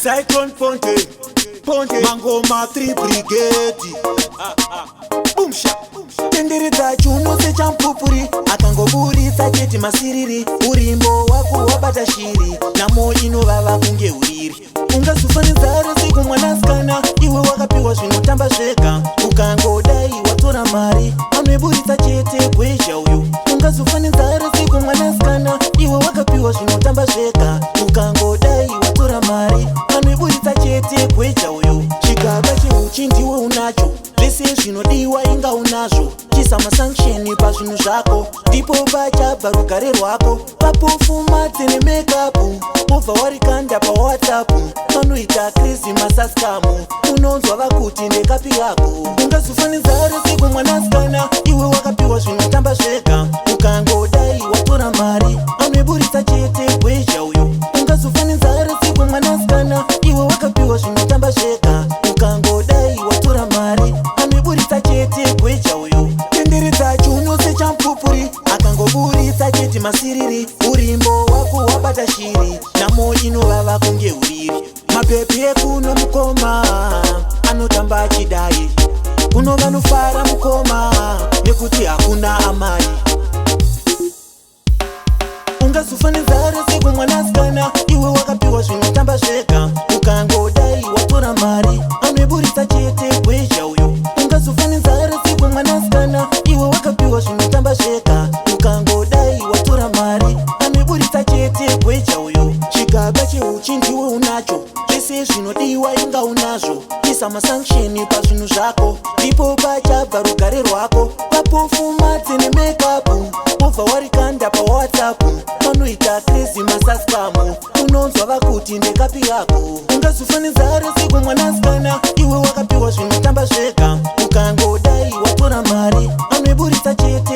Cyclone Ponte, Ponte, Mangoma 3 Brigade. Boomsha. Tenderedza chiuno sechamupupuri, akangoburitsa chete masiriri. Urimbo wako wabata shiri, namo inovava kunge uriri. Ungazofa nenzara seiko mwanasikana, iwe wakapiwa zvinotamba zvega? Ukangodai watora mari, anoiburitsa chete gwezha uyu. Ungazofa nenzara seiko mwanasikana, iwe wakapiwa zvinotamba zvega? Ukangodai watora mari, anoiburitsa chete gweja uyu. Chigaba cheuchi ndiwe unacho, zvese zvinodiwa inga unazvo. Chisa masanction pazvinhu zvako, ndipo pachabva rugare rwako. Papofuma nemakeup, wobva warikanda paWhatsApp. Vanoita crazy masaskamu, unonzwa vakuti ndekapi yako. Ungazofa nenzara seiko mwanasikana, iwe wakapiwa zvinotamba zvega? Ukangodai watora mari, anoiburitsa chete gweja uyu. Ungazofa nenzara seiko mwanasikana, iwe wakapiwa zvinotamba zvega? Ukangodai watora mari, anoiburitsa chete gweja uyu. Tenderedza chiuno sechamupupuri, akangoburitsa chete masiriri. Urimbo wako wabata shiri, namo inovava kunge uriri. Mapepi ekuno mukoma anotamba achidai. Kuno vanofara mukoma nekuti hakuna amai. Ungazofa nenzara seiko mwanasikana, iwe wakapiwa zvinotamba zvega? Ukangodai watora mari, anoiburitsa chete gweja uyu. Ungazofa nenzara seiko mwanasikana, iwe wakapiwa zvinotamba zvega? Ukangodai watora mari, anoiburitsa chete gweja uyu. Chigaba cheuchi ndiwe unacho, zvese zvinodiwa inga unazvo. Isa masanction pazvinhu zvako, ndipo pachabva rugare rwako. Papofuma nemakeup, wobva warikanda paWhatsApp. Vanoita crazy masaskamu, unonzwa vakuti ndekapi yako. Ungazofa nenzara seiko mwanasikana, iwe wakapiwa zvinotamba zvega? Ukangodai watora mari, anoiburitsa chete.